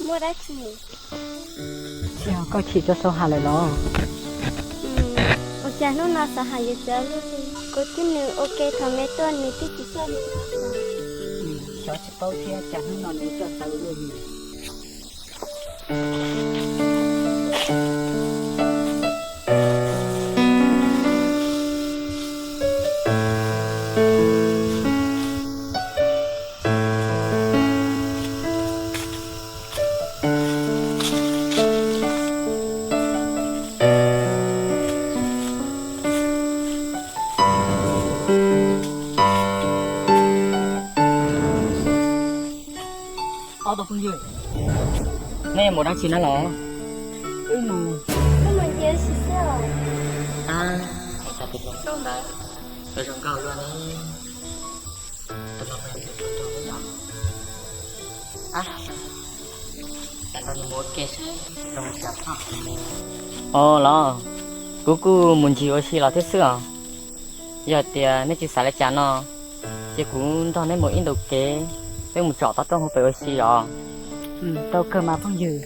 Muaj dab tsi? Tsis yog koj chim rau Xauv Has lawm los? Ua cas hnub no Xauv Has yuav txawv luaj li? Kuv thiab nws ua ke thaum me tuaj nws twb tsis coj li. Xyov tsis paub thiab cas hnub no nws coj txawv luaj li. Ob tug phooj ywg, nej mus dab tsi na los? Wb mus, wb mus ncig ua si xwb os. Ab, es cas tus hluas nkauj ntawd zoo nkauj luaj ne? Tus no nws tus hluas nraug los? Ab, cas nrog nws mus ua ke seb zoo li cas tso. Os los, kuv kuj mus ncig ua si los thiab xwb os. Yog tias nej tsis xav li cas no, ces kuv nrog nej mus ib ntu kev, peb mus tsom tau rooj hauv pem ua si os. Tau kawg mas phooj ywg.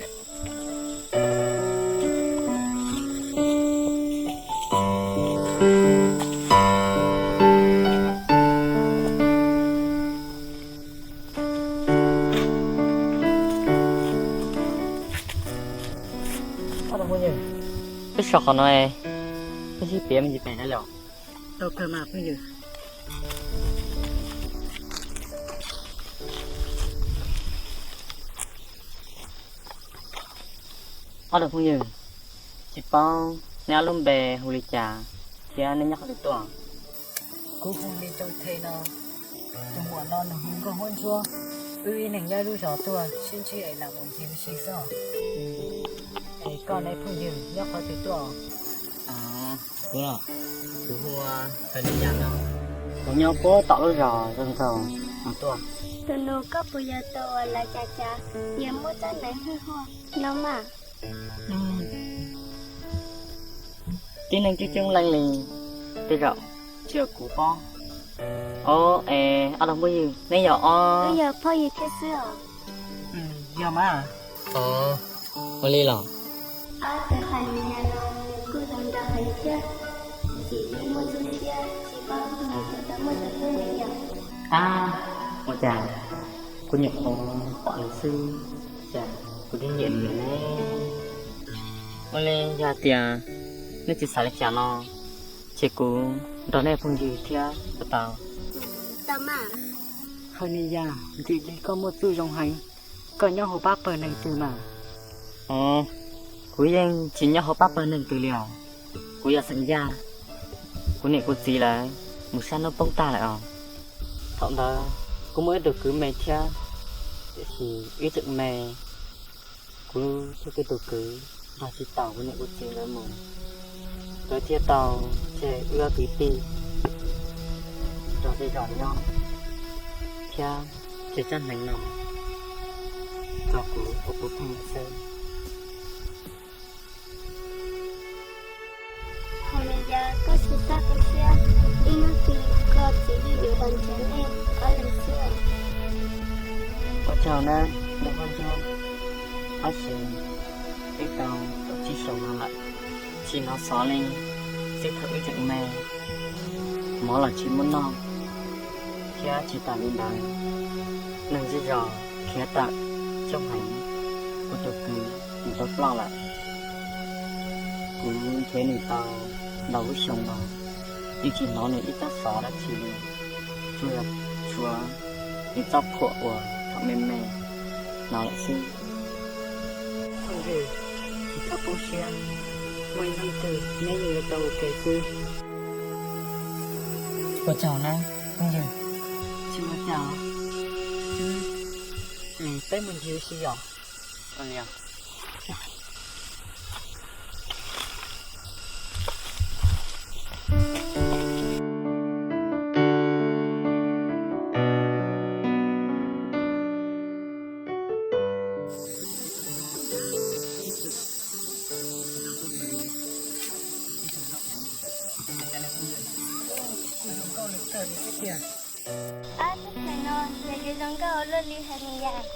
Peb so qhov no, peb sib piav me ntsis pem no los. Tau kawg mas phooj ywg. Ob tug phooj ywg, tsis paub neb ob lub npe hu li cas thiab neb nyob qhov twg tuaj? Kuv hu li Tau The no. Tus muam no nws hu Nkauj Huab Ntsuab. Wb ib leeg nyob lub zos tuaj, sib ntsib es lam mus ncig ua si xwb. Es koj ne phooj ywg, nyob qhov twg tuaj? Kuv, kuv hu Hawj Ni Yas no. Kuv nyob puag tom lub zos zoo nraug no tuaj. Tus nus, koj puas yog tus uas lawv cav cav tias muaj tsob nees hwj huaj no mas? Tib neeg coob coob leej li, tej zaum tsis yog kuv pob. Ob, es ob tug phooj ywg, neb yog ob? Wb yog phooj ywg thiab xwb os. Yog mas. Ua li los? Ob tug Hawj Ni Yas no nws kuj zoo nraug heev thiab, ntxim li muaj ntxub thiab, tsis paub nws puas tau muaj tus hlub li yom. Ab, ua cas kuv nyuam qhuav pom nws xwb, cas kuv twb nyiam nws ne? Ua li yog tias nej tsis xav li cas no, ces kuv nrog nej phooj ywg thiab puas tau? Tau mas. Hawj Ni Yas, ntxim li koj muaj txuj zoo heev. Koj nyob hauv pab pawg neeg twg mas? Os, kuv yeej tsis nyob hauv pab pawg neeg twg li os. Kuv yog xeem Yaj. Kuv niam kuv txiv lawv mus sab hnub poob tag lawm os. Thaum ntawd kuv muaj ib tug kwv me thiab, tiam sis wb tseem me, kuv thiab kuv tus kwv nrog tsis tau kuv niam kuv txiv lawv mus. Lawv thiaj tau tseg wb ob kwv tij rau tej zos nyob thiab tseg tsob hneev no rau kuv ua kuv pheej xwb. Hawj Ni Yas, koj tsis txhob tu siab, ib hnub twg koj txiv yeej yuav los nrhiav nej ob leeg xwb. Ua tsaug nawb Nkauj Huab Ntsuab, tab sis wb tau kaum tsib xyoos no lawm, tsis hnov xov li. Xib thaum wb tseem me, mov los tsis muaj noj, thiab tsis tas li ntawd, neeg zej zos khiav tawm coob heev, kuv tus kwv mus tau ploj lawm. Kuv nrhiav nws tau ntau lub xyoo no, yeej tsis hnov nws ib tsab xov dab tsi li, tsuas yog tshuav nws txoj phuam uas thaum me me hnov lawm xwb. Phooj ywg, tsis txhob poob siab, muaj ib hnub twg neb yeej yuav tau ua ke xwb. Ua tsaug nawb phooj ywg. Tsis ua cas, peb mus ncig ua si yom. Ab, tub hluas no yog yuav zoo nkauj ua luaj li Hawj Ni Yas.